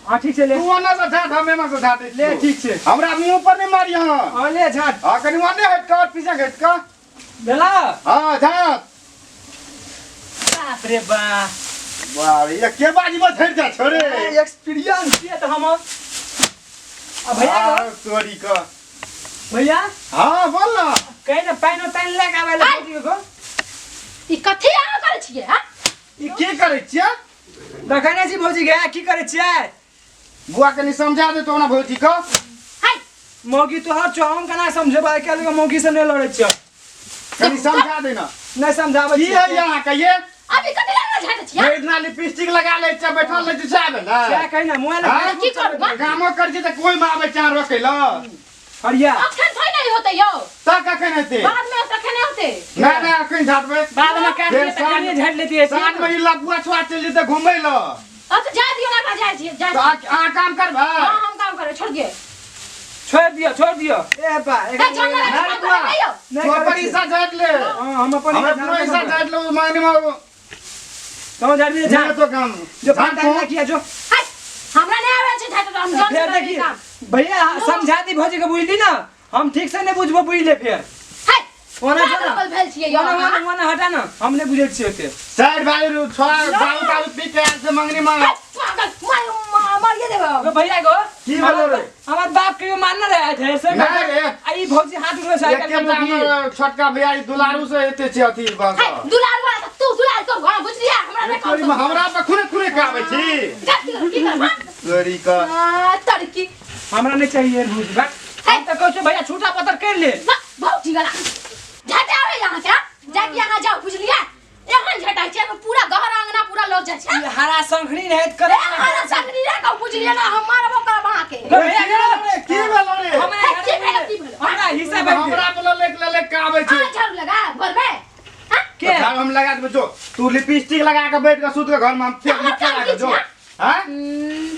हाँ ठीक छै ले। तू ओने से झाट, हम एना से झाटै ले ठीक छै। हमरा मुंह पर नहीं मारी। हाँ। हाँ ले झाट। हाँ, कनि ओने हटि कऽ, पीछे हटि कऽ। भेला। हाँ, झाट। बाप रे बा। बाप रे, एके बाजी में झड़ि जा छोरे। एक्सपीरियंस छियै तऽ हमर आ भैया। हाँ, तोरी कऽ। भैया। हाँ, बोल ना। कहीं ने पानि तानि लए के आबै लए भौजी के। ई कथी अहाँ करै छियै, हाँ? ई की करै छियै? देखै नहि छी भौजी गे, की करै छियै? बुआ, कनि समझा दे तो ना भौजी के। हाय। मौगी तोहर छौ, हम केना समझेबै? आइ काल्हि के मौगी से नहि लड़ै छियै। कनि समझा दे ना। नहि समझाबै की छियै। है यहाँ कहिए? अभी कथी लए झाटै छियै? भरि दिना लिपस्टिक लगा लै छै, बैठल रहै छै, सएह भेलै? सएह कही ने, मोबाइल। हाँ? की करू, हाँ? कामो करै छै तऽ कोइ मे आबै छै रोकै लए? हरिया। अखन थोड़ी नहीं होते यौ। तऽ कखन हेतै? बाद में तखन होते। नहि नहि, अखन झाटबै। बाद में काट फेर लिए तऽ कनिये झाड़ि लेतियै। साँझ मे ई लफुआ छुआ चलि जेतै घुमै लए। अब तो जाय दियो ना, जाय छियै, जाय। तऽ अहाँ काम करबै? हां, हम काम करे, छोड़ दिए। छोड़ि दियौ, छोड़ि दियौ। ए बा। ए, जान लगा के काम करे नहीं यौ। नहि तू करै अपन छियै। हिस्सा झाटि ले। हाँ, हम अपन हमरा हिस्सा पूरा हिस्सा झाड़ि झाटि ले, मांगने मे तो झाड़ि दियै, नहि झाड़। तो काम। जो झाट पानि तानि तू। लए किया जो। हाय, हमरा नहीं आवे छै झाटो, हम जान फेर से देखी काम। भैया, समझा दी भौजी के, बुझली ना? हम ठीक से नहीं बुझबो, बुझले फेर। हाय। ओना जो ना। पागल भेल छियै यौ। ओना अहाँ। ओना ओना हटा ना, हम नहीं बुझै छियै ओते। साइड भाई रू छोड़ा, दारू तारू पी के आयल छै मंगनी में। हाय, पागल, मार मारिए देबै। अबे भैया गो। की भेलो रे? हमर बाप के मानने रहे ढेर से। नहि रे। आ ई भौजी हाथ उठबै छै आइ एके काल्हि के मौगी। हमर छोटका भैया ई दुलारू से एते छै अथी बस। हाय, दुलार वाला तऽ तू दुलार कर, हां, बुझलियै? हमरा नहि तोरी में हमरा पर खुने खुने के आबै छी। की कर, हाँ? तोरी के। आ, तड़की। हमरा नहीं चाहिए भौजी बा। हम तऽ कहै छियौ भैया, छूटा पत्तर कर ले। वाह, भौजी वाला झटा आबै यहाँ के, हाँ? जाके यहाँ जाओ, बुझलियै? एहन झटाइ छै पूरा घर अंगना पूरा लोग जाइ छै। ई हरा संखनी रहत करे। ए, हरा संगनी रे कहू, बुझलियै ना? हम मारबो करब अहाँके। भैया गो। की भेलो रे? हमरा हे, की भेलो, की भेलो, हाँ? हमरा हिस्सा भेट हमरा बोला लेक लेक के आबै छै। अहाँ झाड़ू लगा घरमे, हाँ? के? झाड़ू हम लगा देबै, जो तू लिपस्टिक लगा के बैठ के सुत के घर में, हम फेर हमर लिपस्टिक काम लगा के की जो छै? हैं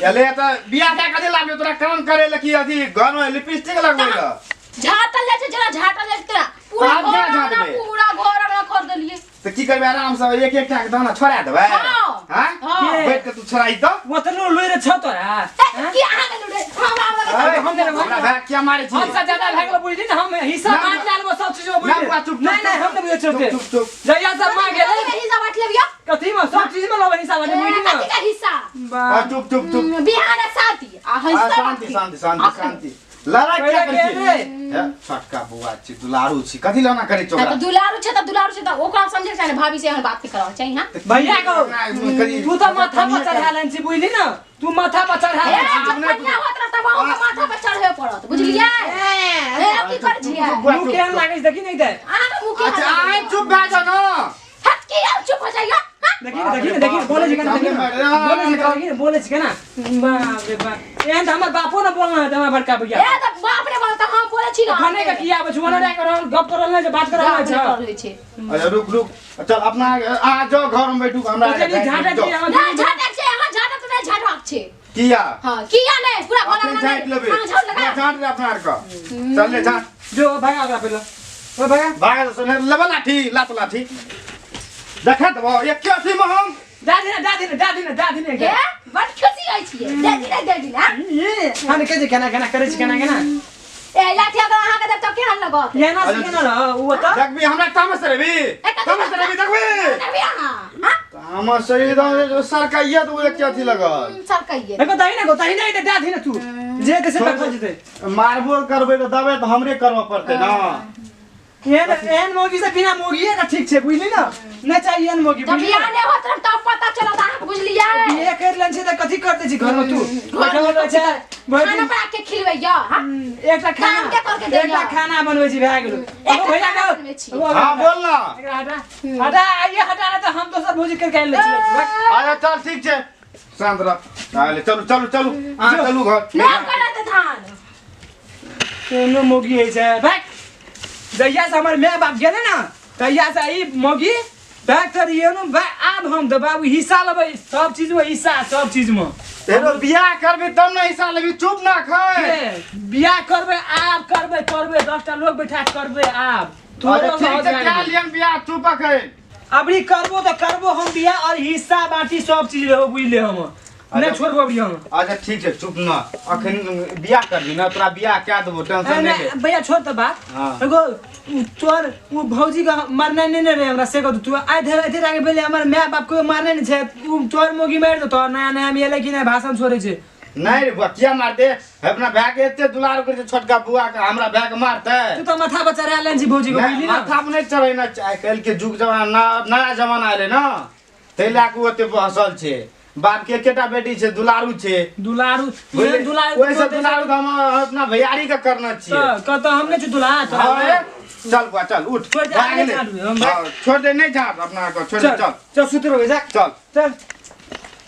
एले त बियाह का कथी लाबे तोरा? काम करे ले कि अथी घर में लिपस्टिक लगबै ले? झाटल जाइ छै, जरा झाटल जाइ छै तोरा पूरा आब घर क्या अंगना झाँटबै? पूरा घर अंगना कर देलियै। तऽ की करबै? आराम से एक एक टा के दाना छोड़ा देबै। हाँ। हैं? हाँ। बैठ के तू छोड़ाई तऽ। ओतनो लुरि छौ तोरा? ए, की अहाँके लुड़े हमरा हमरा ए, हम देबै। हमरा भाय किया मारै छी? हम से ज्यादा भए गेलो, बुझली ने? हम हिस्सा ना, बाँट लेलबो सब चीज में, ना, बुझली? बुआ, चुप, नहीं चुप, नहीं, हम नहीं बुझै छियै ओते। चुप, चुप। जहिया सब माँ गेलै। कथी के हिस्सा बाँट लेबियो? कथी में? सब चीज में लेबै हिस्सा बाँट, बुझली ए, ने? कथी के हिस्सा? बा। हाँ, चुप चुप चुप। बिहान शादी आ हाँ, हिस्सा शांति बाँटी। शांति शांति शांति। लड़ाई पहिले क्या के करै रे? छी? हे, छोटका बौआ छी, दुलारू छी, कथी लना करै छौ तऽ ओकरा? दुलारू छै तऽ, दुलारू छै तऽ ओकरा समझे के चाही ने, भाभी से एहन बात नहीं करबाक चाही, हाँ? भैया गो। कनी- तू तऽ माथा पर चढ़ा लेने छी, बुझली ने? तू माथा पर चढ़ा ए, लेने छी। जब कन्या होत रह तब अहूँ के माथा पर चढ़े पड़त, बुझलियै? ए, की करै छियै? बुआ, मुँह चुप, केहन चुप। लागै छै देखी नहीं ते। अहाँके मुँह केहन अच्छा लागैए? आइ चुप भए जाओ ना। हट, की आब चुप हो जाइए, हाँ? देखी ने, देखी ने, देखी ने, बोलै छै केना, देखी ने, बोलै छै केना, देखी ने, बोलै छै केना। बाप रे बाप, एहन तऽ हमर बापो ने बोलना है हमरा बड़का भैया। ए, तऽ बाप रे बाप, तऽ हम बोलै छी ने। खाने के की आबै छै? ओना रह के रहल गप करल नहि छै, बात करल नहि बाप रे छै। करै छै। अच्छा, रुक रुक, चल अपना आ जाओ, घर में बैठू हमरा। ओते झाँटै छी अहाँ। नहि झाटक छै, अहाँ झाटक नहि, झाटबाक छै। किया? हाँ, किया नहि? पूरा घर अपने अंगना झाँटि लेबै। अहाँ झाड़ू लगा। झाँट ले अपना आर के, चल ले झाँट। जो भगा ओकरा पहिले, ओ भगा। भाग सुने लेबै लाठी, लात लाठी देखा देबो एके अथी में हम। दादी ने, दादी ने, दादी ने, दादी ने। ए, बड खुशी होइ छियै, दे दी ने, दे दी ने। ये हम के जे केना केना करै छी, केना केना। ए, लाठी अगर अहाँके देब तऽ केहन लगत? एना से केना रह ओ तऽ। देखबी हमरा तामस रहबी, तामस रहबी, देखबी। देखबी अहाँ, हाँ? तामस एकदम सरकाइया तऽ ओ एके अथी लगल। सरकाइए। देखो दही ने गो, दही ने, दादी ने, तू जे कैसे तक जेतै। मारबो करबै तऽ दबे तऽ हमरे करबऽ पड़तै ने। एहन एहन मौगी से बिना मौगिए का ठीक छै, बुझली ने? नहि चाहिए एहन मौगी। जब बुझली बियाह नहि होत रहत तब पता चलत अहाँके, बुझलियै? बिहे कर लेने छै तऽ कथी करते छी घरमे तू? घरमे बैठल रहै छै भरि खाना दिन। बना के खिलबै यऽ, हाँ? एकटा खाना काम के करके दैया। एकटा खाना बनबै छी, भए गेलो। एकटा भैया खाना गो, बनबै छी। हाँ, बोल ना। एकरा हटा, हटा, आइए हटा, नहि तऽ हम दोसर भौजी करके आनि लै छी। अच्छा चल, ठीक छै, शांत रह। आले चलू चलू चलू, अहाँ चलू घर। नहि करत धान। कोनो मौगी होइ छै भाग। जहिया से हमर माय बाप गेलै ने, तहिया से ई मौगी बैग तर एनो। आब हम तऽ बाबू हिस्सा लेबै सब चीजमे, हिस्सा सब चीजमे। तेरो बियाह करबी तब ने हिस्सा लेबी, चुप ना खै। बियाह करबै, आब करबै, करबै, 10टा लोग बैठा के करबै आब। अरे ठीक छै, क्या लियन बियाह, चुप अखन। अबरी करबो तऽ करबो हम बियाह और हिस्सा बाटी सब चीज लेबो, बुझले हम। नहि छोड़बो अभी हम। अच्छा ठीक छै, चुप न, अखन बियाह करबी न, तोरा बियाह कए देबो, टेंशन नहि ले। भैया छोड़ तऽ बात। हाँ। एगो उ तोहर उ भौजी के मारनाइ नहि ने रहै हमरा, से कह तू आइ धरि एते आगे भेलै, हमर माय बाप के मारने नहि छै, उ तोहर मोगी मारि देतौ। नया नया मे एलै कि नहि भाषण छोड़ै छै। नहीं रे बुआ, किया मारते? अपना भाई के एते दुलार करे छै छोटका बुआ के, हमरा भाई के मारते? तू तऽ माथा पर चढ़ा लेने छी भौजी के, नहीं, बुझली ना? माथा पर नहीं चढ़े ना, आइ काल्हि के युग जमाना नया जमाना एलै ना, ताहि लए कऽ ओ एते बहसल छै। बाप के एकेटा बेटी छै, दुलारू छै। दुलारू, बुझली? दुलारू, ओहिसँ दुलारू तऽ हम अपना भैयारी के करने छियै। तऽ कतऽ हम नहि छी दुलार तोरा? हाँ, ए, चल बुआ चल उठ। छोड़ दे, भए नहि गेलै। झाड़ू, हम हाँ, छोड़ दे, नहीं झाड़ अपना के, छोड़ दे, चल चल चल सुति रहो, जा चल चल।